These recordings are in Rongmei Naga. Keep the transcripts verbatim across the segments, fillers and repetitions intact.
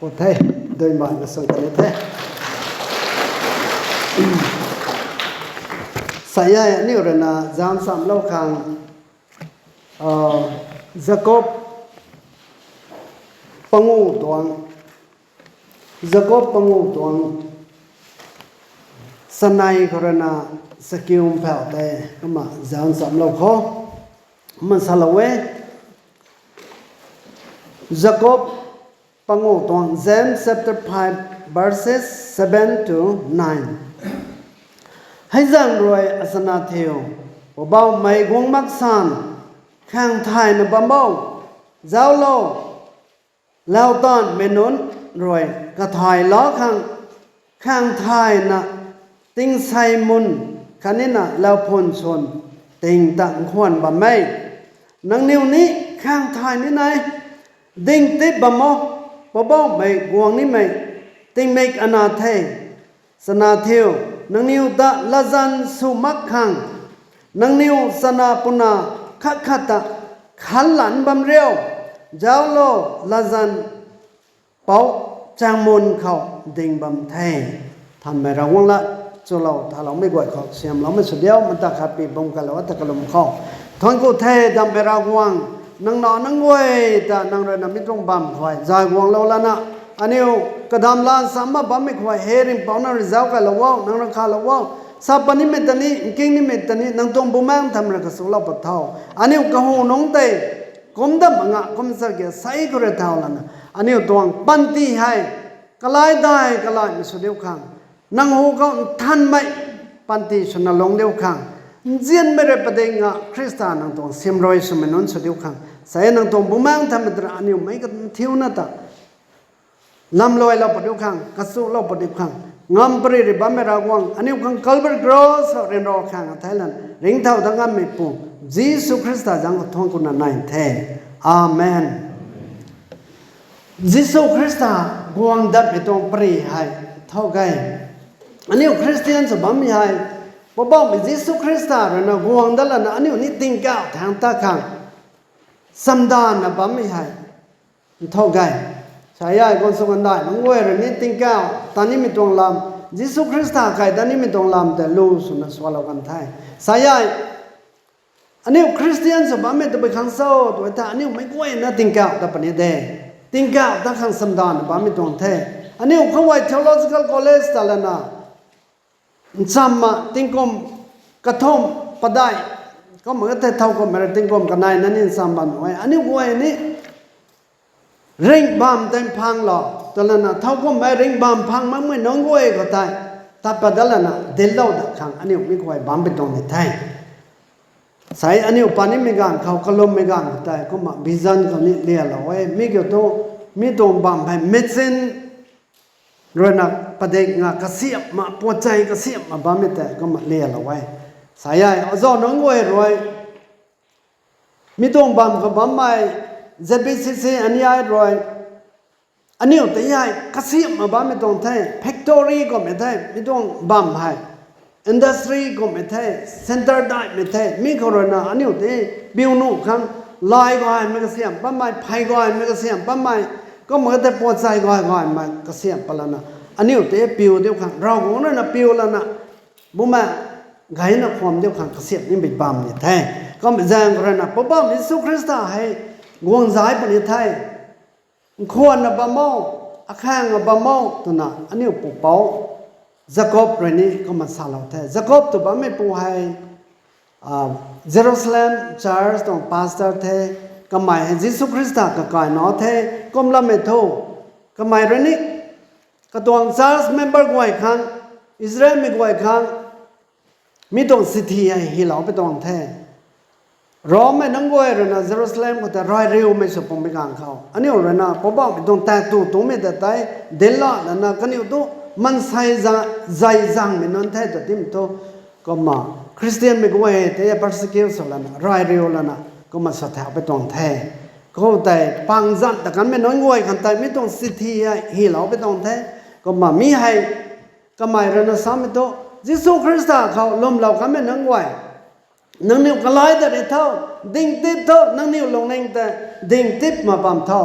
Pu the, dui mai na sung kani the. Sa e, aniu rui na zan samlou khang, ah, Jakob pangu tuang, Jakob pangu tuang chanei khou rui na chakiu phau tei kumna zan samlou khou, kumna salou e. Jakob pangu tuang, James chapter five, verses seven to nine. Hei zaeng rui achana thiu, Poubauhmei guang mak san, khang thayna bam bo, zauclo, lau taanvmei nunc rui kathai la khang, khang thayna tingsei mun khatni na lau phun swn ting ta nkhwan bam e. Nangniw ni khang thay ni nai, ding tip bam o, Poubauhmei guang nimei tingmik ana the. Chana thiu, nangniw ta latzan sw mak khang, nangniw chana puna khat khat ta khanlan bam riu, zauclo, latzan pou changmun khou ding bam the. Thanmei Ravguangc lat, chulou thaloumei guay khou siamloumei sw diu, mata khat pi bam kalou ta kalum khou. Thuanc ku the, dammei Ravguangc, nang na nang guay ta nang rui na mi tuang bam khou zay guanglou lana, aniu kadam lan sam ma bammei khou hei ringhpouc nang rui zauc kailou o, nang rui khalou o. Sa pat nimei ta ni, nking nimei ta ni, nang tuang Bumaengh Nthanmei rui kasulou pat tho. Aniu kahu nungc tei kum dam nga kum sa kia sei khou rui thau lana, aniu tuang panty hei kalai dai kalaimei sw diu khang, nang hu khou nthanmei panty swna lung diu khang, nzianmei rui padik nga Khrista nang tuang siamruai swmei nunc sw diu khang, sa e, nang tuang Bumaengh Nthanmei ta aniu meic kathiuna ta lamluailou pat diu khang, kasulou pat diu khang, ngam pary ri bammei Ravguangc, aniu khang Calvary Cross khou ryanra khang theilan ringcthau dat ngammeipu Jisu Khrista zaeng khou thuanc kuna nai the. Amen. Jisu Khrista guang datmei tuang pary hei thau ge. Aniu Khristian sw bammei hei, Poubauhmei Jisu Khrista rui na guang dat lana aniu ni tingkauh thangc ta khang chamdanvna bammei hei nthau ge. Sa e, guang sw kandai nunc guay rui ni tingkauh ta nimei tuang lam, Jisu Khrista kai ta nimei tuang lam tei lu swna swlou kan the. Sa e, aniu Khristian sw bammei tabui khang cho tw e ta, aniu meic guayna tingkauh ta puni de. Tingkauh ta khang chamdanvna bammei tuang the. Aniu khou hei theological college ta lana ncham ma tingkum kathumh padeih, kumna ka tei thowkumhmei rui tingkum kanei na ni ncham bam e. Aniu guay ni ringh bamv tei phanglou ta lana, thowkumhmei ringh bamv phang makmei nunc guay khou tei tat pat dat lana dinclou dat khang aniu mi guay bam pi tuang ni the. Sa e, aniu pat nimei ganv khou, kalummei ganv khou tei kumna vision khou ni lialou e. Mi kiu thu, mi tuang bamv hei machine rui na padik nga kasiamh ma, puatchei kasiamh ma bammei tei kumna lialou e. Sa e, azuh nunc guay rui mi tuang bamv khou bammei Z B C C N E I rui aniu tei hei kasiamh ma bammei tuang the, factory kummei the, mi tuang bamv hei industry kummei the, center daihmei the, mi khou rui na aniu tei piu nuh khang, lai gaymei kasiamh bammei, phey gaymei kasiamh bammei, kumna ka tei puatchei gay gaymei kasiamh pat lana, aniu tei piu diu khang, Ravguangc rui na piu lana, Bumaengh gayna khwan diu khang kasiamh nimei bam ni the. Kumna zaeng khou rui na Poubauhmei Jisu Khrista hei guang zay puni the. Nkhwanna bam o, akhang a bam o twna aniu pupouc Jakob rui ni kumna salou the. Jakob tw bammeipu hei, ah, Jerusalem Church tuang pastor the, kamei hei Jisu Khrista kakaina the, kumlammei thu, kamei rui ni katuang church member guay khang, Israelmei guay khang, mi tuang chithi hei hylou pi tuang the. Rommei nunc guay rui na Jerusalem khou tei rey riumei sw pumei ganv khou, aniu rui na Poubauhmei tuang tat tu tungcmei ta tei dinclou lana kaniw tu maansei za-, zay zangmei nunc the tw timei thu, kumna Khristianmei guay tei persecute sw lana, rey riu lana, kumna sa thau pi tuang the. Khoutei pang zan ta kanmei nunc guay khang tei mi tuang chithi hei hylou pi tuang the. Kumna mi hei kamei rui na samei thu, Jisu Khrista khou lwmlou kanmei nunc guay, nangniw kalai ta ri tho, ding tip tho, nangniw lungning tei ding tip ma bam tho.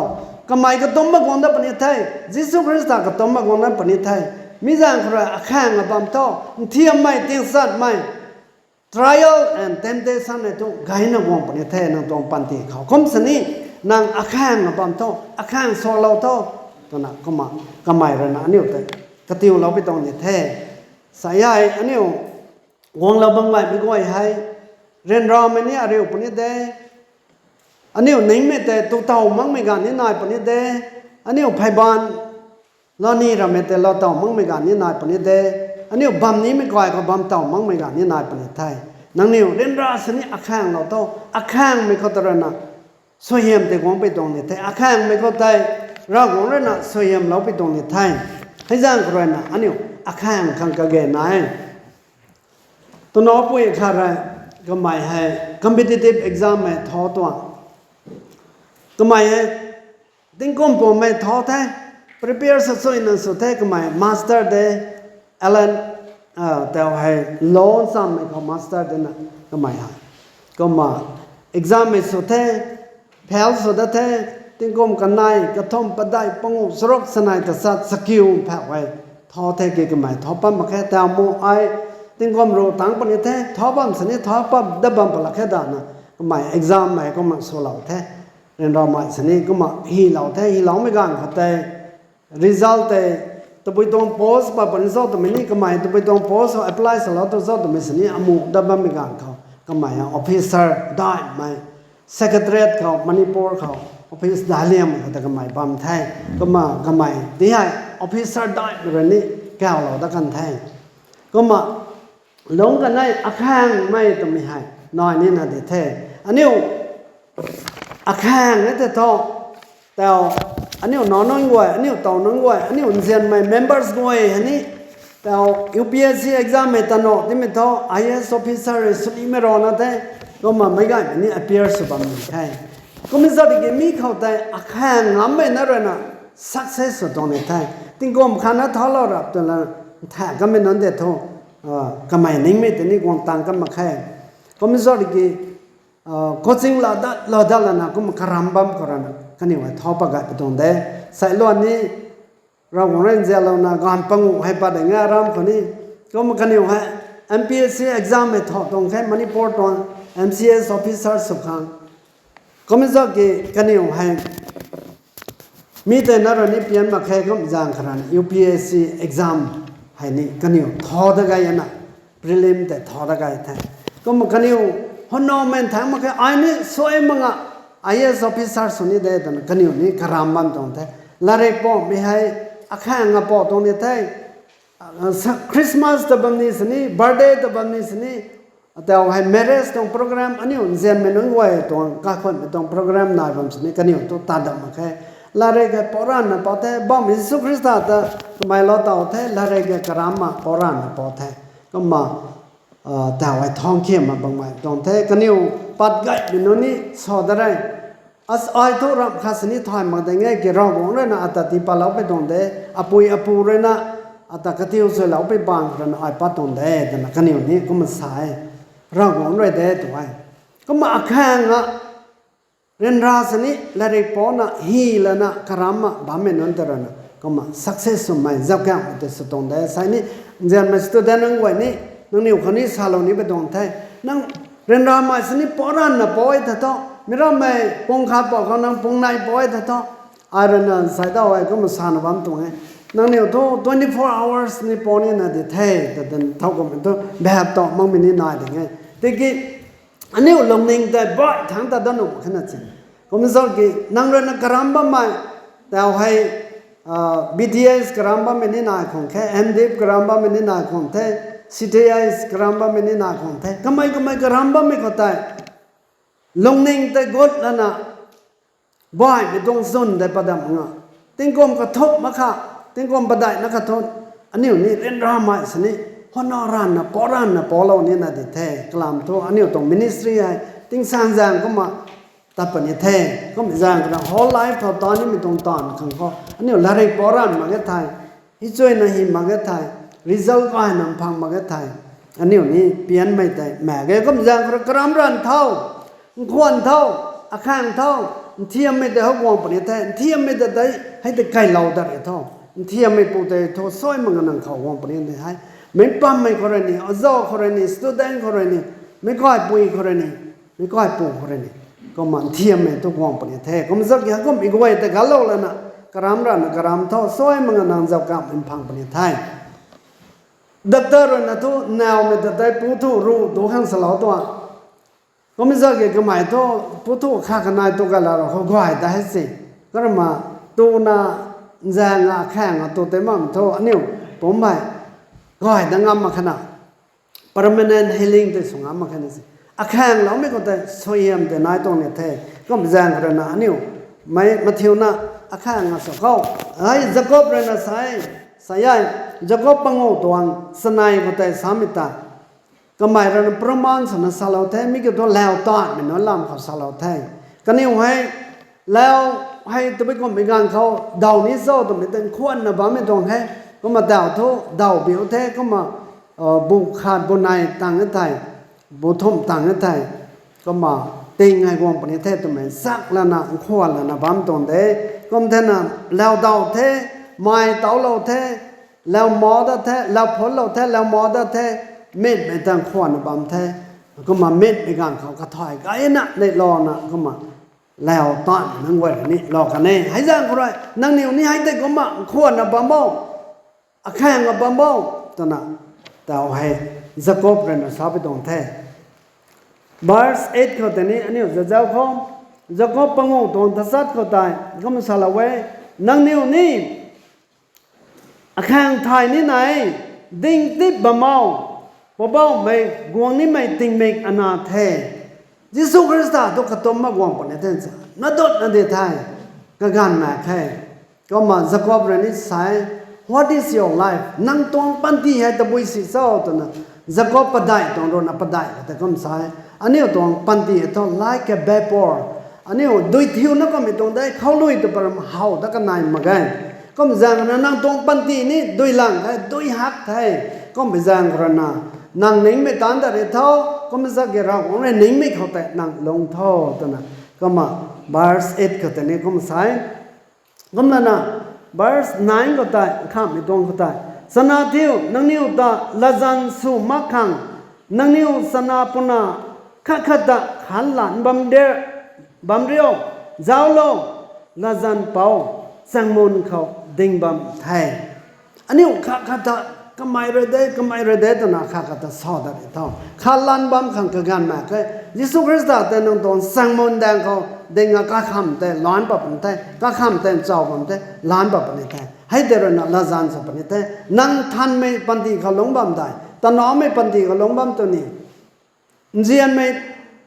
Kamei katumc mak guang dat puni the. Jisu Khrista katumc mak guang dat puni the. Mi zaeng khou rui akhang a bam tho, nthiammei, tingsatmei, trial and temptation nei tu gayna guang puni the nang tuang panty khou. Kum sini nang akhang a bam tho, akhang suaklou tho, twna kumna kamei rui na aniu tei katiulou pi tuang ni the. Sa hei aniu guanglou bam gaymei guay hei, ryanramei ni ariu puni de. Aniu ningmei tei tu taw makmei ganv ni nai puni de. Aniu pheyban lou ni ramei tei lou taw makmei ganv ni nai puni de. Aniu bam nimei kai khou bam taw makmei ganv ni nai puni the. Nangniw ryanra sini akhanglou tho, akhangmei khou ta rui na suaihiam tei guang pi tuang ni the, akhangmei khou tei Ravguangc rui na suaihiamlou pi tuang ni the. Hei zaeng khou rui na aniu akhang khang kage nai. Twna pui khat rui kamei hei competitive exam hei tho tuang. Kamei hei tingkum pummei tho the, prepare sa suina sw the kamei, master de, Alan, tau hei law chammei khou master de na kamei hei. Kumna exam hei sw the, fail sw dat the, tingkum kanei, kathumh, padeih, pangu, charuk, sanei, tachat, chakiu phak hei tho the ki kamei tho pam mak khe, tau mu ai tingkum ru tangc puni the, tho bam sini tho pam dat bam palak khe dana kamei exam hei kumna swlou the. Ryanramei sini kumna hilou the, hiloumei ganv khou tei result tei tabui tuang post pa puni cho twmei ni kamei tabui tuang post apply salou tu cho twmei sini amu dat bammei ganv khou kamei officer daihmei secretariat khou Manipur khou office daliam khou ta kamei bam the. Kumna kamei ti hei officer daihmei rui ni kaulou dat kan the. Kumna lungc kanei akhangmei twmei hei nai nina di the. Aniu akhang e tei thu, tau aniu nac nunc guay, aniu tow nunc guay, aniu nzianmei members guay hei ni tau U P S C exam hei tanu timei thu I A S officer rui swnimei rana the. Kumna meic gaymei ni appear sw bam ni the. Kum zat ki mi khou tei akhang ngammei na rui na success sw tuang ni the. Tingkum khat na thalou rap twna ntha kamei nunc de thu, kamei ningmei tei ni guang tang kan mak khe. Kum zat ki coaching la dat la dat lana kumna karam bam khou rana kaniw hei thau pat gay pi tuang de. Sailuan ni Ravguangc rui nzianlouna ganv panguh hei pat de nga ram khou ni, kumna kaniw hei M P S C exam hei thau tuang khe, Manipur tuang M C S officer sw khang. Kum zat ki kaniw hei mi tei na rui ni pian mak khe, kum zaeng khou rana U P S C exam hei ni kaniw thau dat gay na, prelim tei thau dat gay the. Kumna kaniw hwnaumei nthaeng mak khe, ai ni suai mak nga I A S officer sw ni de twna kaniw ni karam bam tuang the. Latrik poumei hei akhang a pou tuang ni the. Christmas ta bam ni sini, birthday ta bam ni sini, tau hei marriage tuang program, aniu nzianmei nunc guay tuang kakhwanmei tuang program nai bam sini kaniw tu tat dam mak khe. Latrik hei pou ranvna pou the, bammei Jisu Khrista ta kamei lou taw the, latrik hei karamna pou ranvna pou the. Kumna tau hei thangc khiamna bam gay tuang the, kaniw pat gaymei nunc ni sa dat re. As ai thu ramh khat sini thay mak de nge ki Ravguangc rui na ata tii patlou pi tuang de, apui apu rui na ata katiu suilou pi bang rui na ai pat tuang de twna kaniw ni kumna sa e. Ravguangc rui de tu e. Kumna akhang a ryanra sini latrik pouna hi lana karamna bammei nunc ta rui na kumna success swmei zauc kang tei sw tuang de. Sai ni nzianmei student nunc guay ni nangniw khou ni salou ni pi tuang the. Nang ryanramei sini pou ranvna pou e the thu, mi rammei pung khat pou khou nang pung nei pou e the thu, ai rui na sai dau e kumna sana bam tuang e. Nangniw thu twenty four hours ni pou nina di the, ta dan thau kummei thu behap tau makmei ni nai ding e. Tiki aniu lungning tei baih thangc ta dat nuh mak khe na chin. Kum zat ki nang rui na karam bammei, tau hei B T S karam bammei ni nai khang the, M Div karam bammei ni nai khang the, C T S karam bammei ni nai khang the. Kamei kamei karam bammei khou tei lungning tei gut lana baihmei tuang zwn tei pat dam nga. Tingkum kathumh mak kha, tingkum padeih na kathumh, aniu ni ryanramei sini hwna ranvna pou ranvna poulou nina di the. Kalam thu aniu tuang ministry hei tingsaengzaeng kumna tat puni the. Kum zaeng khou na whole life khou ta nimei tuang taanv khang khou aniu latrik pou ranv mak ge thei, hi chuina hi mak ge thei, result gayna phang mak ge thei, aniu ni pianmei tei mak ge. Kum zaeng khou karam ranv tho, nkhwan tho, akhang tho, Nthiammei tei how guang puni the, nthiammei ta tei hei tei kailou dat rui tho. Nthiammei pu tei thu sai mak nga nang khou guang puni de hei. Meic pammei khou rui ni, azau khou rui ni, student khou rui ni, meic kaipui khou rui ni, meic kaipu khou rui ni. Kumna nthiammei thu guang puni the. Kum zak ya kum i guay tei galou lana, karam rana karam tho, sai mak nga nang zauc kamei phang puni the. Doctor rui na thu, nowmei ta tei pu thu ru tu khang salou tuang. Kum zak ya kamei thu, pu thu kha kanei tu kala ra khou guay ta hei si. Karma tuna nzaeng a khaeng a tu tei mam thu, aniu pumc hei guay ta ngam mak khana. Permanent healing tei sw ngam mak khana si. Akhaengloumei khou tei suaihiam tei nai tuang ni the. Kum zaeng khou rui na aniu mei mathiuna akhaeng a sw khou, hei Jakob rui na sai, sa e, Jakob panguh tuang chanei khou tei samei ta. Kamei rui na praman swna salou the, mi kiu thu lau tanmei nunc lam khou salou the. Kaniw hei, lau hei tabui kummei ganv khou daw ni cho twmei tei nkhwanna bammei tuang he. Kumna daw thu, daw biu the, kumna, bu khat bu nei tang e thei, bu thumh tang e thei, kumna ting hei guang puni the twmei sak lana nkhwan lana bam tuang de. Kum thena, lau daw the, mei towlou the, lau ma dat the, lau phutlou the, lau ma dat the, mitmei ta nkhwanna bam the. Kumna mitmei ganv khou kathay gayna neihlana kumna lau tanmei nunc guay rui ni lou kan e. Hei zaeng khou rui nangniw ni hei tei kumna nkhwanna bam o, akhaeng a bam o, twna, tau hei Jakob rui na sa pi tuang the. Verse eight khou tei ni aniu zazau khou, Jakob panguh tuang tachat khou tei kumna salou e, nangniw ni akhaeng thay ni nai, ding tip bam o, Poubauhmei guang nimei tingmik ana the. Jisu Khrista thu katumc mak guang puni the sa, na dutna di the, kaganv mak khe. Kumna Jakob rui ni sa e, what is your life? Nang tuang panty hei tabui si cho twna, Jakob padeih tuang rui na padeih khou tei kum sa e, aniu tuang panty hei thu like a vapor. Aniu dui thiuna kummei tuang de, khou lui tw param how ta kanei mak ge. Kum zaeng na nang tuang panty ni dui lang the, dui hak the. Kummei zaeng khou rui na, nang ningmei taanc ta ri tho, kum zak ge Ravguangc rui ningmei khou tei nang lung tho twna. Kumna verse eight khou tei ni kum sa e. Kumlana, verse nine khou tei, khamhmei tuang khou tei, chana thiu, nangniw ta latzan sw mak khang, nangniw chana puna khat khat ta khanlan bam de, bam rio, zauclo, latzan pou, changmun khou ding bam the. Aniu khat khat ta, kamei rui de, kamei rui de twna khat khat ta sa dat e tho. Khanlan bam khang kaganv mak khe. Jisu Khrista tei nang tuang changmun daeng khou ding a kakham tei lan pat puni the, kakham tei nchau bam the, lan pat puni the. Hei tei rui na latzan sw puni the. Nang nthanmei panty khou lungc bam dei, tanaumei panty khou lungc bam tu ni, nzianmei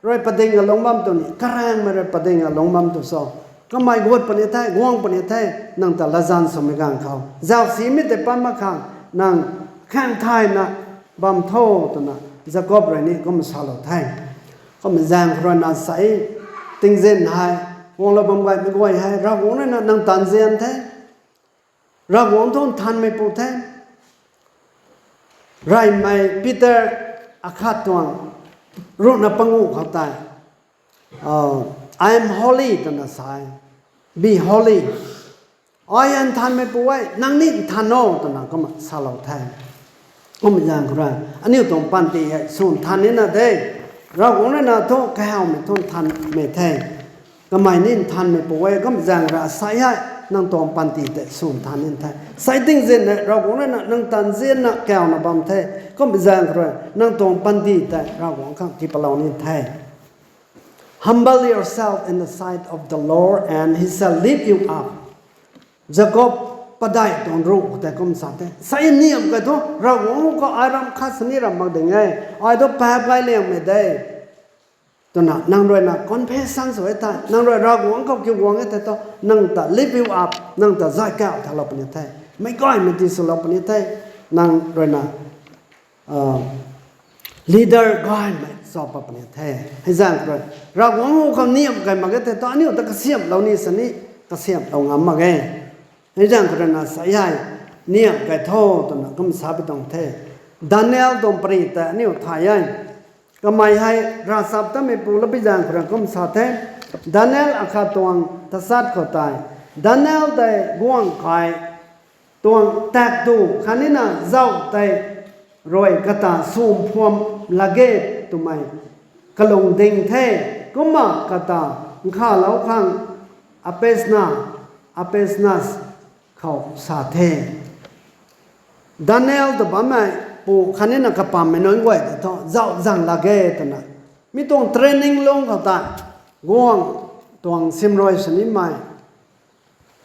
rui pading a lungc bam tu ni, karaengmei rui pading a lungc bam tu so, kamei gut puni the, guang puni the, nang ta latzan swmei ganv khou. Zaucsimei tei pat mak khang, nang khaeng thayna bam tho twna, Jakob rui ni kum salou the. Kum zaeng khou rui na sa e, tingzin hei, guanglou bam gaymei guay hei, Ravguangc rui na nang ta nzian the. Ravguangc thu nthanmei pu the. Reymei Peter akhat tuang ruhna panguh khou tei, I am holy twna sa e. Be holy. Ai nthanmei pu e, nang ni nthan o twna kumna salou the. Kum zaeng khou rui, aniu tuang panty hei sw nthan nina de. Ravguangc rui na thu kahawmei thu nthanmei the. Kamei ni nthanmei pu e, kum zaeng rui sa e, nang tuang panty tei sw nthan nin the. Sai tingzin hei Ravguangc rui na nang ta nzianna kawna bam the. Kum zaeng khou rui, nang tuang panty tei Ravguangc khang tipalou nin the. Humble yourself in the sight of the Lord, and he shall lift you up. Jakob padeih tuang ruh khou tei kum sa the. Sai niam kei thu, Ravguangc khou ai ram khat sini ram mak ding e. Ai thu paap gay liangmei de. Twna nang rui na confession sw e thei, nang rui Ravguangc khou kiu guang e thei thu, nang ta lift you up, nang ta zay kau thalou puni the. Meic gaymei ti swlou puni the. Nang rui na leader gaymei sa pat puni the. Hei zaeng khou rui, Ravguangc khou niam kei mak e thei thu, aniu ta kasiamhlou ni sini, kasiamhlou ngam mak e. Hei zaeng khou rui na sa e, niam kei tho twna kum sa pi tuang the. Daniel tuang pary tei aniu thay e. Kamei hei ravchaptatmeipu latpui zaeng khou rui kum sa the. Daniel akhat tuang tachat khou tei, Daniel tei guangc kai tuang tak tu khatnina zauh tei rui kata sw phuam lak ge twmei kalung ding the. Kumna kata nkhavlou khang apesna, apesnas khou sa the. Daniel ta bammei pu khatnina kapammei nunc guay ta thu zauh zang lak ge twna, mi tuang training lung khou tei guangc tuang simrui swnimei,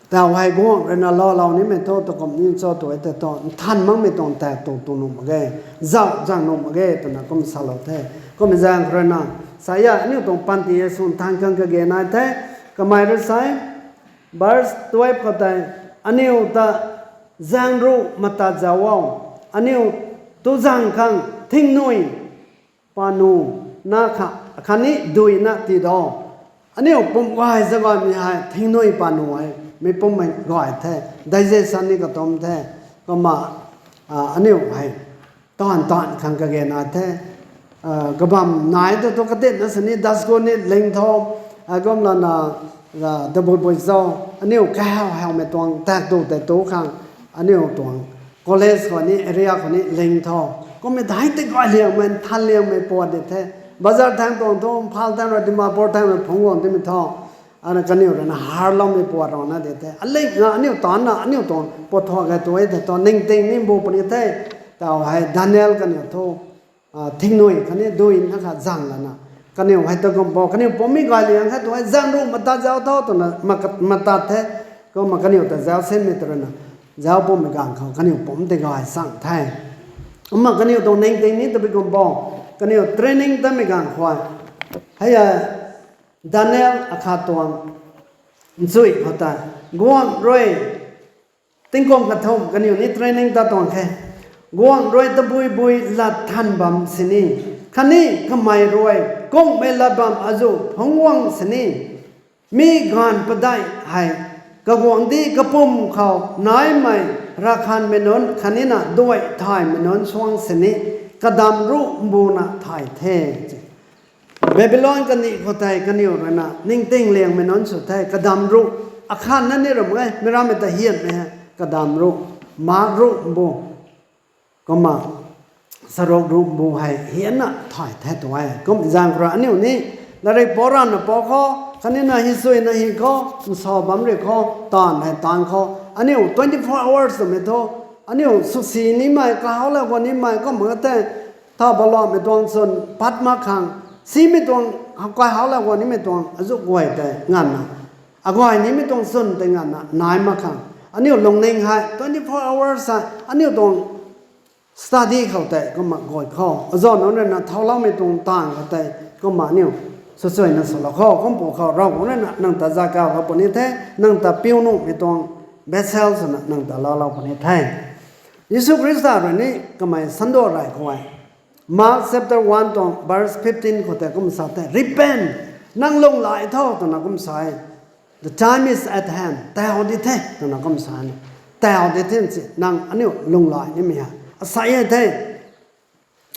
tau hei guangc ruina loulou nimei thu takum ni cho tu e tei thu nthan makmei tuang tak tu tu nuh mak ge, zauh zang nuh mak ge twna kum salou the. Kum zaeng khou ruina, sa e, aniu tuang panty e sw nthan khang kage nai the. Kamei rui sa e, verse twelve khou tei, aniu ta zaeng ruh matat zauc o, aniu tu zaeng khang thingnui panu na kha, khatni duina ti do. Aniu pum gay zagaymei hei thingnui panu hei mi pummei gay the, digestion ni katum the. Kumna, aniu hei taanv taanv khang kage nai the. Kabam nai tu tu katinna sini dustbin ni ling tho. Heikum lana, tabui bui cho, aniu kahaw hawmei tuang tak tu tei tu khang, aniu tuang college khou ni, area khou ni ling tho. Kummei dai tei gay liangmei, nthan liangmei puat di the. Bazar thang tuang thu, Imphal thang rui Dimapur thang rui phungc guang timei tho. Ana kaniw ruina harloumei puat rana di the. Aling nga aniu taanna, aniu tuang puat thuak e tu e tei thu, ningting ni mbu puni the. Tau hei Daniel kaniw thu, thingnui khatni duina kha zang lana, kaniw hei ta kum bo, kaniw pummei gay liang kha tu hei zaeng ruh matat zauc tho twna, matat the. Kumna kaniw ta zauc sinmei tei ruina, zauc pummei ganv khou kaniw pum tei gay sang the. Kumna kaniw tuang ningting ni tabui kum bo, kaniw training tamei ganv khou, hei, Daniel akhat tuang nchui khou tei, guangc rui, tingkum kathumh kaniw ni training ta tuang khe. Guangc rui tabui bui lat than bam sini, khatni kamei rui kungmei lat bam azuh phungc guang sini, mi gaanv padeih hei kaguangcdic kapwm khou naimei ravkhanmei nunc khatnina duai thaymei nunc suang sini, kadamv ruh mbuna thay the. Babylon kandih khou tei kaniw ruina ningting liangmei nunc sw the, kadamv ruh, akhatna ni ram e, mi rammei ta hianmei hei, kadamv ruh, mak ruh mbu, kumna charuk ruh mbu hei hianna thay the tu e. Kum zaeng khou rui aniu ni, latrik pou rana pou khou, khatnina hi suina hi khou, nsa bam ri khou, taanv hei taanv khou, aniu twenty four hours twmei thu, aniu swsi nimei, kahawlou guang nimei, kumna tei, tha baloumei tuang chwn pat mak khang, simei tuang, kai hawlou guang nimei tuang azuh guay tei nganvna, aguay nimei tuang chwn tei nganvna nai mak khang, aniu lungning hei twenty four hours hei aniu tuang study khou tei kumna guay khou, azuh nunc ruina thauloumei tuang taanv khou tei, kumna aniu swsuina swlou khou, kum pu khou Ravguangc ruina nang ta zakauhlou puni the, nang ta piu nuhmei tuang vessel swna nang ta loulou puni the. Jisu Khrista rui ni kamei sando rey khou e, Mark chapter one tuang verse fifteen khou tei kum sa the, Repent, nang lunghlaic tho, twna kum sa e. The time is at hand. Tau di the, twna kum sa ni. Tau di the si, nang aniu lunghlaic nimei hei asai e the.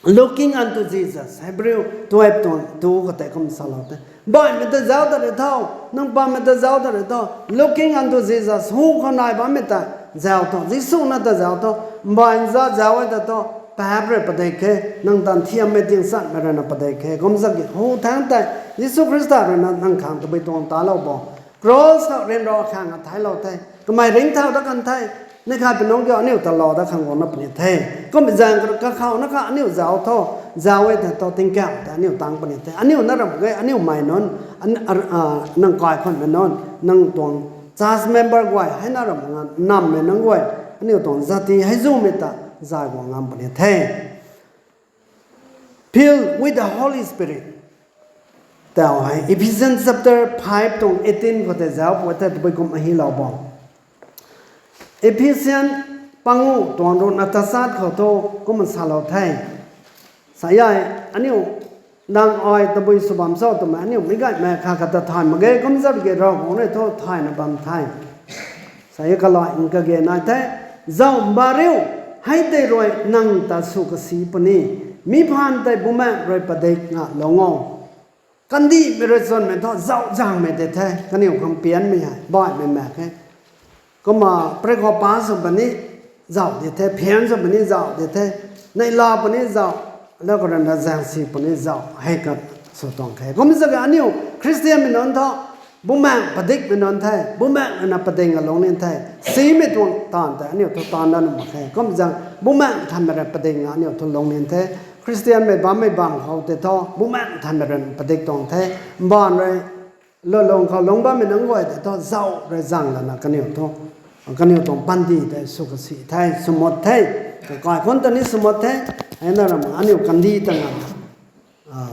Looking unto Jesus, Hebrew twelve tuang two khou tei kum salou the. Baihmei ta zauc ta rui tho, nang pammei ta zauc ta rui tho. Looking unto Jesus, hu khou nai bammei ta zauc tho, Jisu na ta zauc tho, mbai nza zauc e ta tho, paap rui padik khe, nang tan thiammei tingsanmei ruina padik khe. Kum zaki hu thangc tei, Jisu Khrista ruina nang khang tabui tuang talou bo. Cross khou ryanra khang a thailou the. Kamei ringcthau dat kan the. Ni khat pi nungc kiu aniu ta lou dat khang guangna puni the. Kum zaeng kakhou na kha aniu zauc tho, zauc e the tho, tingkauh tei aniu tang puni the. Aniu na ram ge, aniu mei nunc, nang kaikhunmei nunc, nang tuang church member guay, hei na ram nga nammei nunc guay, aniu tuang zati hei zumei ta zay guang ngam puni the. Filled with the Holy Spirit. Tau hei Ephesians chapter five tuang eighteen khou tei zauc pw the, tabui kum ahilou bo. Ephesian pangu tuang ruhna tachat khou thu kumna salou the. Sa e, aniu nang ai tabui sw bam cho twmei aniu meic gaymei kha khat ta thay mak ge, kum zat ki Ravguangc rui thu thayna bam the. Sa e, kalai kage nai the, zauc mba riu, hei tei rui nang ta sw kasi puni, mi phaan tei Bumaengh rui padik ngalou o. Kandihmei rui chwnmei thu zauh zangmei di the, kaniw khang pianmei hei baihmei mak khe. Kumna preikhou pa sw puni zauh di the, phian sw puni zauh di the, neihla puni zauh, lou khou rui na zaengsi puni zauh hei kat sw tuang khe. Kum zak aniu Khristianmei nunc thu, Bumaengh padikmei nunc the, Bumaengh rui na pading a lungning the, simei tuang taanv tei aniu thu taanv dat nuh mak khe. Kum zang Bumaengh Nthanmei rui pading a aniu thu lungning the, Khristianmei bammei bang khou tei thu Bumaengh Nthanmei rui padik tuang the, mbaanv rui lulung khou lungc bammei nunc guay tei thu zauh rui zang lana kaniw thu, kaniw tuang panty tei sw kasi the, swmut the, kakai khun ta ni swmut the, hei na ram aniu kandih ta nga,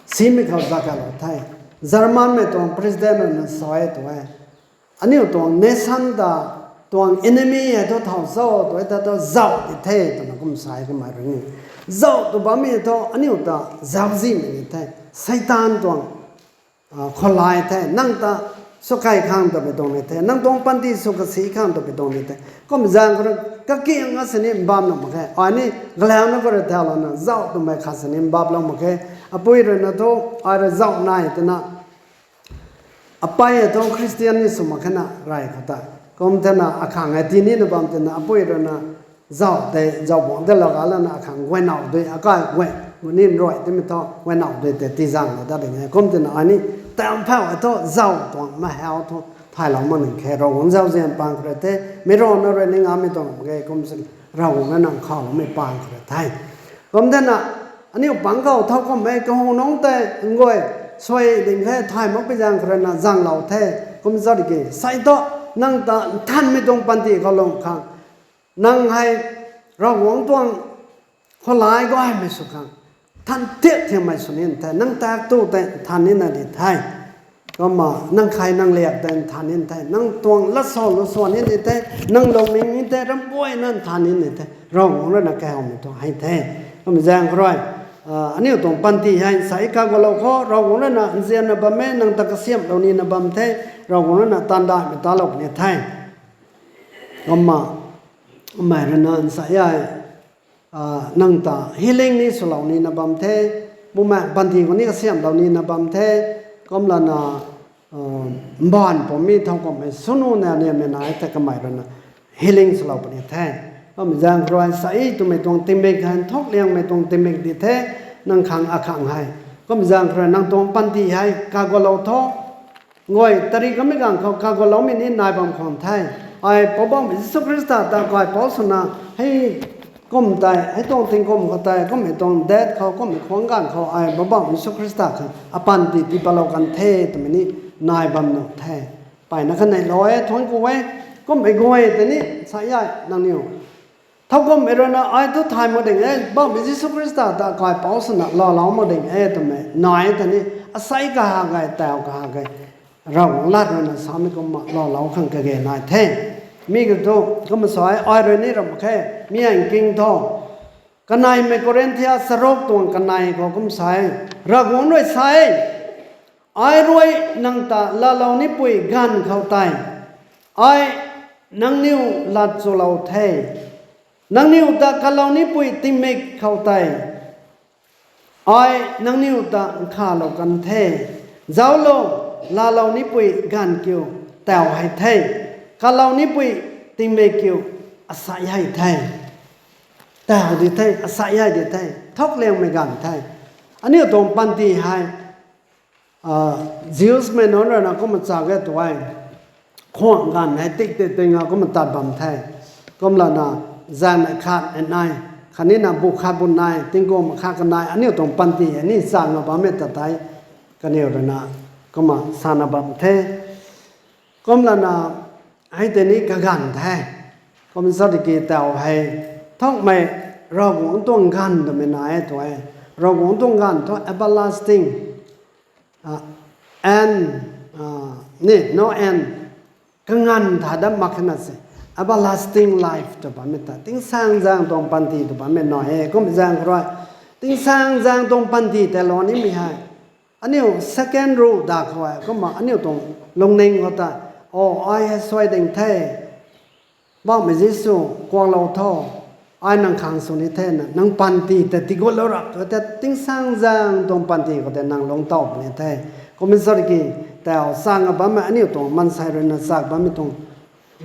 simei khou zak kalou the. Germanmei tuang president rui na sa e tu e, aniu tuang nation ta tuang enemy hei thu thau cho tu e ta thu zauh di the twna kum sa e kamei rui ni. Zauh tw bammei thu aniu ta zauczihmei ni the, Seitaan tuang kholai the, nang ta swkai khang twpui tuang ni the, nang tuang panty sw kasi khang twpui tuang ni the. Kum zaeng khou rui kakiang a sini mbam nuh mak khe. Ai ni galauna khou rui thaulouna zauh twmei khat sini mbaplou mak khe. Apui rui na thu, ai rui zauh nai twna, apei e thu Khristian ni sw mak khe na rey khou ta. Kum thena akhang e tii nina bam twna apui rui na zauh tei zauh buangc tei lou ga lana akhang guay now dui, akai guay, gu ni nruai timei thu guay now dui tei tii zang la dat ding e. Kum twna ai ni tam phau e thu zauh tuang mahau thu thaylou mak ning khe. Ravguangc zauzian pang khou rui the, meic rana rui ni ngamei tuang mak ge, kum si Ravguangc rui nang khaloumei pang khou rui the. Kum thena, aniu pang khou thau kummei kahunungc tei nguay suai ding khe, thay makpui zaeng khou rui na zanglou the. Kum zat ki sei thu, nang ta nthanmei tuang panty khou lung khang, nang hei Ravguangc tuang kholai gaymei sw khang, nthan tiat thiammei sw ni the, nang tak tu tei nthan nina di the. Kumna nang khai nang liak tei nthan ni the, nang tuang lat sa lu swan ni di the, nang lungning ni the, ramh guayna nthan ni the, Ravguangc rui na kahaumei tuang hei the. Kumna zaeng khou rui, aniu tuang panty hei sei kagualou khou Ravguangc rui na nzianna bam e, nang ta kasiamhlou nina bam the, Ravguangc rui na taanv daihmei talou puni the. Kumna, mei rui na nsei e, nang ta healing ni swlou nina bam the, bumaeng panty khou ni kasiamhlou nina bam the, kumlana, mbaanv pumei thau kummei swnu na niammei nai tei kamei rui na healing swlou puni the. Kumna zaeng khou rui sei twmei tuang tingmik hei nthuk liangmei tuang tingmik di the, nang khang akhang hei. Kumna zaeng khou rui nang tuang panty hei kagualou tho, nguay tari kamei ganv khou kagualoumei ni nai bam khwan the. Ai Poubauhmei Jisu Khrista ta kaipouc swna, hei kum tei, hei tuang tingkum khou tei, kummei tuang date khou, kummei khwang ganv khou ai Poubauhmei Jisu Khrista khang apanty tii patlou kan the twmei ni nai bam nuh the. Mpeyna kha neilou e, thuanc ku e, kummei guay tei ni sa e nangniw. Thowkumhmei rui na ai thu thay mak ding e, Bauhmei Jisu Khrista ta kaipouc swna laalou mak ding e twmei nai tei ni, asei kahak ge, taw kahak ge, Ravguangc lat rui na samei kumna laalou khang kage nai the. Mi kiu thu, kumna sa e, ai rui ni ram khe, mi hei nking tho. Kaneimei Korinthia charuk tuang kanei khou kum sa e, Ravguangc rui sa e, ai rui nang ta laalou nipui ganv khou tei, ai nangniw lat chulou the. Nangniw ta kalou nipui tingmik khou tei, ai nangniw ta nkhavlou kan the. Zauclo, laalou nipui ganv kiu taw hei the. Kalou nipui tingmik kiu asei hei the. Taw di the, asei hei di the. Thuk liangmei ganv the. Aniu tuang panty hei, Jewsmei nunc rui na kumna cha ge tu e. Khwang ganv hei tik tik ting a kumna tat bam the. Kumlana zaeng nei khat nei nai, khatni na bu khat bu nai, tingkum khat kanei, aniu tuang panty hei ni chang a bammei ta tei, kaniw rui na kumna sana bam the. Kumlana hei tei ni kaganv the. Kum sa tiki taw hei, thukmei Ravguangc tuang ganv twmei nai e tu e. Ravguangc tuang ganv thu everlasting, end, ni no end, kanganv tha dat mak khe na se, everlasting life tw bammei ta, tingsaengzaeng tuang panty tw bammei nai e. Kum zaeng khou rui, tingsaengzaeng tuang panty tei lou nimei hei, aniu second rule da khou e, kumna aniu tuang lungning khou ta, o, ai hei suai ding the, Bauhmei Jisu kuaklou tho, Ai nang khang sw ni the na, nang panty tei tigutlou rap tu the, tingsaengzaeng tuang panty khou tei nang lungc tow puni the. Kummei zat ki, tau chang a bammei aniu tuang mansei rui na chak bammei tuang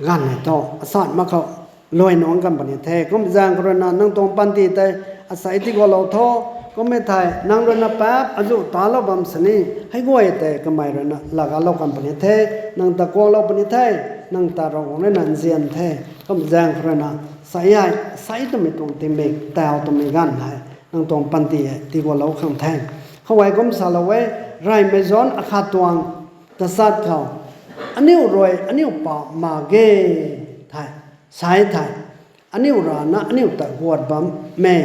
ganv hei thu, asat mak khou luai nungc kan puni the. Kum zaeng khou rui na nang tuang panty tei asei tigutlou tho. Kummei thei nang rui na paap azu talou bam sini, hei guay tei kamei rui na laagalou kan puni the, nang ta kuaklou puni the, nang ta Ravguangc rui na nzian the. Kum zaeng khou rui na, sa e, asei twmei tuang tingmik, tau twmei ganv hei, nang tuang panty hei tigutlou khang the. Khou hei kum salou e, reymei John akhat tuang tachat khou, aniu rui aniu paap mak ge, thei, sa e thei, aniu rana aniu ta guat bammei,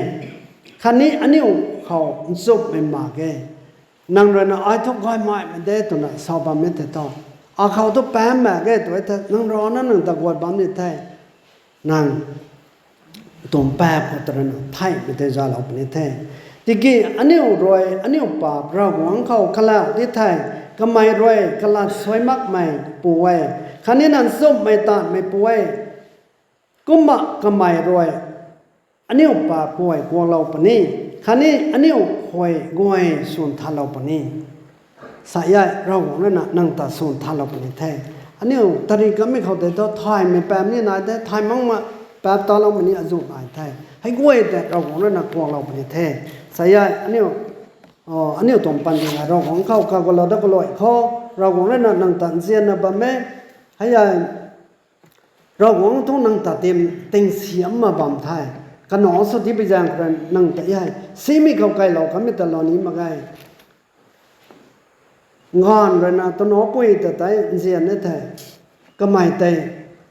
khatni aniu khou nchumhmei mak ge. Nang rui na ai thu gaymei mei de twna sa bammei tei thu, akhou thu paap mak ge tw e thei, nang rana nang ta guat bam ni the, nang tuang paap khou ta rui na theihmei tei zalou puni the. Tiki aniu rui aniu paap Ravguangc khou kalau di thei, kamei rui kalat suai makmei pu e, khatni nang nchumhmei taanvmei pu e. Kumna kamei rui aniu paap guay kuaklou puni, khatni aniu khuay guay swn thalou puni. Sa e, Ravguangc rui na nang ta swn thalou puni the. Aniu tari kamei khou tei thu thaymei paap ni nai the, thay makmei paap taloumei ni azu nai the. Hei guay tei Ravguangc rui na kuaklou puni the. Sa e, aniu, aniu tuang panty hei Ravguangc khou kagutlou dat kalui khou, Ravguangc rui na nang ta nzianna bam e. Hei e, Ravguangc thu nang ta tim tingsiam ma bam the. Kanac sw tipui zaeng khou rui nang ta e hei, simei khou kailou kamei ta laa ni mak ge. Nganv rui na tanapui ta tei nzian e thei, kamei tei,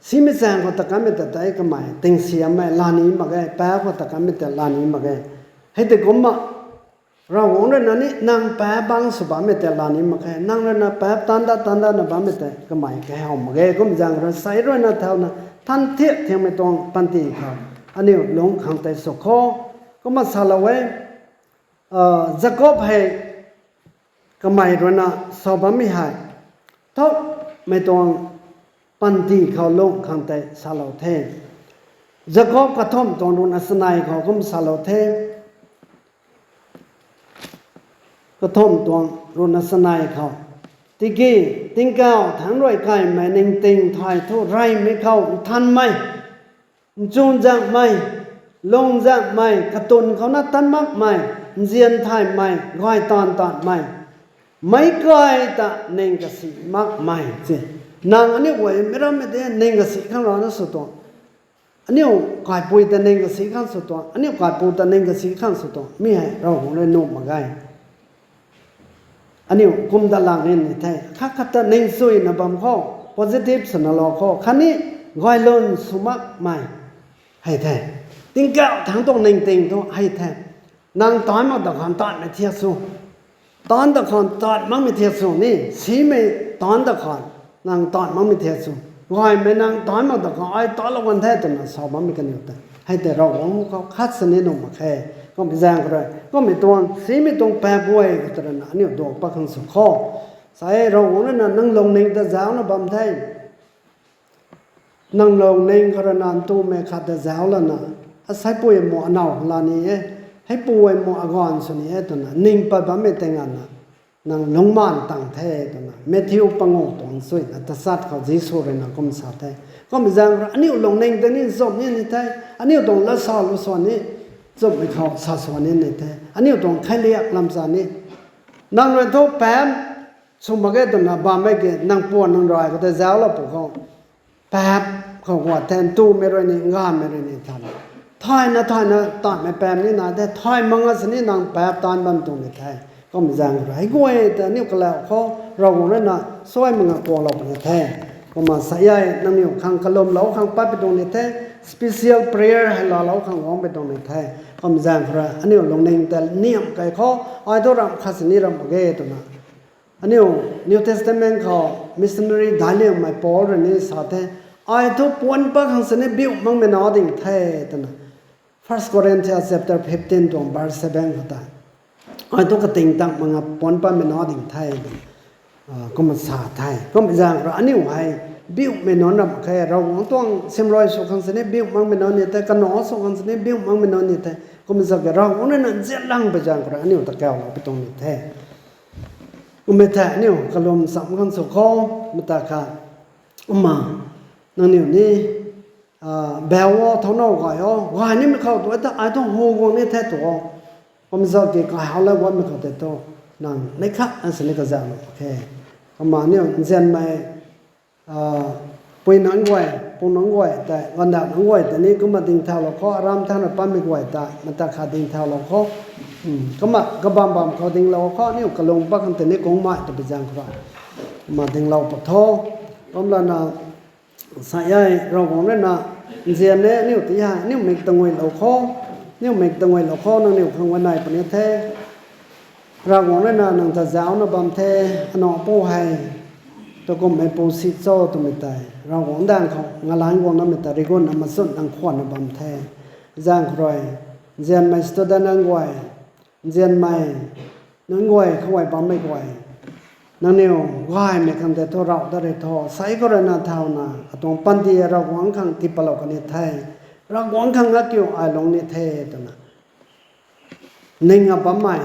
simei zaeng khou ta kamei ta tei kamei tingsiammei laa ni mak ge, paap khou ta kamei ta laa ni mak ge. Hei tei kumna, Ravguangc rui na ni nang paap bang sw bammei tei laa ni mak khe, nang rui na paap taanv dat taanv datna bammei tei kamei kahaw mak ge. Kum zaeng rui sei rui na thauna than thiak thiakmei tuang panty khou aniu lungc khang tei sw kho. Kumna salou e, Jakob hei kamei rui na sa bammei hei, thumhmei tuang panty khou lungc khang tei salou the. Jakob kathumh tuang ruhna chanei khou kum salou the. Kathumh tuang ruhna chanei khou, tiki tingkauh thangc rui kaymei ningting thay thu reymei khou nthanmei, nchunzaenghmei, lungzaenghmei, katun khou na tan makmei, nzian thaymei, gay taanv taanvmei, meic kai ta ning kasi makmei se. Nang aniu guay mei rammei de ning kasi khang rana sw tuang, aniu kaipui ta ning kasi khang sw tuang, aniu kaipu ta ning kasi khang sw tuang, mi hei Ravguangc rui nuh mak ge. Aniu kum dat lang ni ni the, khat khat ta ning suina bam khou, positive swna lou khou, khatni gaylwn sw makmei hei the. Tingkauh thangc tuang ningting thu hei the, nang taanc mak da khang taanvmei thiak sw, taanc da khang taanv makmei thiak sw ni, simei taanc da khang, nang taanv makmei thiak sw, gaymei nang taanc mak da khang ai taanlou kan the twna sa bammei kaniw tei hei tei Ravguangc khou khat sini nuh mak khe. Kummei zaeng khou rui kummei tuang simei tuang paap guay khou ta rui na aniu duak pat khang sw kho. Sa e, Ravguangc rui na nang lungning ta zaucna bam the. Nang lungning khou rui na ntumei khat ta zauc lana, asaipui mu anow laa ni e, heipui mu aganv sw ni e twna ning pat bammei tei nganvna nang lungcmaanv tang the twna Matthew panguh tuang suina tachat khou Jisu rui na kum sa the. Kummei zaeng khou rui aniu lungning tei ni nchumh ni ni the, aniu tuang lat sa lu swan ni nchumhmei khou sa swan ni ni the, aniu tuang kheiliak lam sa ni, nang rui thu paap sw mak ge twna bammei ki nang puan nang rai khou tei zauclou pw khou, paap khou guat the, ntumei rui ni, nganvmei rui ni than, thayna thayna taanvmei paap ni nai the, thay mak nga sini nang paap taanc bam tuang ni the. Kummei zaeng khou rui hei guay ta aniu kalau khou Ravguangc rui na suai mak nga kuaklou puni the. Kumna sa e, nangniw khang kalumlou khang patpui tuang ni the, special prayer hei laalou khang guangpui tuang ni the. Kummei zaeng khou rui aniu lungning ta niamh kei khou, ai thu ramh khat sini ramh mak ge twna aniu New Testament khou missionary daicliangmei Paul rui ni sa the, ai thu puanc pat khang sini biu makmei na ding the twna First Corinthians chapter fifteen tuang verse seven khou tei, ai thu kating tang mak nga puanc patmei na ding the twna kumna sa the. Kummei zaeng khou rui aniu hei biumei nunc ram khe, Ravguangc tuang simrui sw khang sini biu makmei nunc ni the, kanac sw khang sini biu makmei nunc ni the. Kumna zak ke Ravguangc rui na nzianlang pei zaeng khou rui aniu ta kaw lou pi tuang ni the. Kumna the aniu kalum cham khang sw khou, mata kha, kumna, nangniw ni, bau o, thau now gay o, gay nimei khou tu ta ai thu hu guang ni the tu o. Kumna zak ke kai hau la guangmei khou tei thu, nang nei kha, asini kazauh na khe. Kumna aniu nzianmei, pui nunc guay, pu nunc guay tei, ganvdauh nunc guay tei ni kumna ding thaulou khou, aram thangc na pammei guay tei mata kha ding thaulou khou, kumna kabam bam khou dinglou khou, aniu kalung pat khang tei ni kungmei ta pei zaeng khou rui, kumna dinglou pat tho. Kumlana, sa e, Ravguangc rui na nzian e, aniu ti hei aniu mik tanguilou khou, aniu mik tanguilou khou nangniw khang huayney puni the. Ravguangc rui na nang ta zaucna bam the, anac pu hei, tu kumhmei pu si cho twmei tei Ravguangc daeng khou ngalanc guang namei ta rigunna machun nang khwanna bam the. Zaeng khou rui, nzianmei student nunc guay, nzianmei nunc guay, khou guay bammei guay, nangniw gaymei khang tei thu rav dat rui tho, sai khou rui na thauna atuang panty Ravguangc khang tipatlou kan ni the. Ravguangc khang akiu ai lung ni the twna ning a bammei.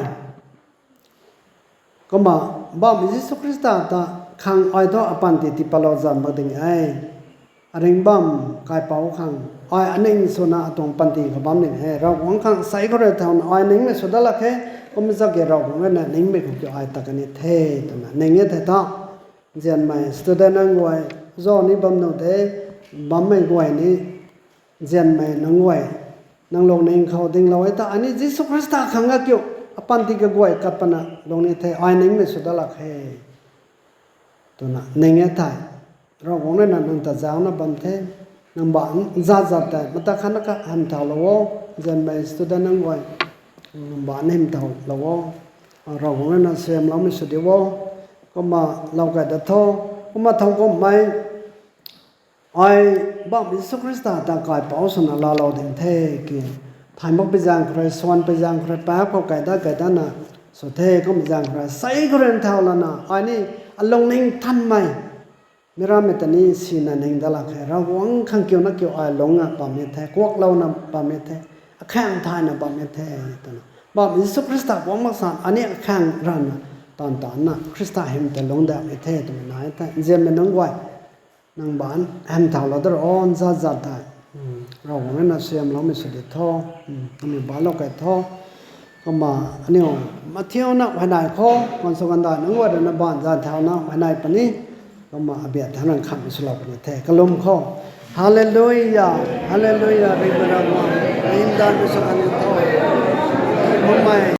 Kumna, Bammei Jisu Khrista ta khang ai thu apanty tipatlou zam mak ding e. Aring bam kaipouc khang, ai aning swna atuang panty khou bam ning e. Ravguangc khang sai khou rui thauna ai ningmei sw dat lak khe, kumna zak ke Ravguangc rui na ningmei khou kiu ai ta kan ni the, twna ning e thei tha. Nzianmei student nunc guay, zauc ni bam nuh de, bammei guay ni, nzianmei nunc guay, nang lungning khou dinglou e ta, ai ni Jisu Khrista khang akiu apanty kaguay kat pana lung ni the, ai ningmei sw dat lak khe, twna ning e thei. Ravguangc rui na nang ta zaucna bam the, nang baanc zat zat tei mata khat na khat hym thaulou o, nzianmei student nunc guay, nang baanc hym thaulou o, Ravguangc rui na suaihiamloumei sw diu o, kumna lou kay dat tho, kumna thow kumhmei, ai Bammei Jisu Khrista ta kaipouc swna laalou ding the ki, thay mak pei zaeng khou rui, swan pei zaeng khou rui, paap khou kay dat kay datna sw the, kumhmei zaeng khou rui sai khou rui nthaw lana ai ni alungning thanmei, mi rammei ta ni sina ning dat lak khe, Ravguangc khang kiu na kiu ai lungna bam ni the, kuaklouna bam ni the, akhang thayna bam ni the, twna. Bammei Jisu Khrista guang mak san, ai ni akhang ranna, taanv taanna Khrista hym tei lungc dat ni the, twmei nai the, nzianmei nunc guay. Nang baanc hym thaulou dat ro, zat zat tei. Ravguangc rui na suaihiamloumei sw di tho, aniu baanclou kay tho. Kumna aniu mathiuna huayney khou, gaanv sw gaanvdaih nunc guay rui na baanc zat thauna huayney puni. Kumna abiat thangc rang khat swlou puni the. Kalum khou. Hallelujah, hallelujah, ringhmei Ravguangc, ringdanv mei sw kan ni tho. Mummei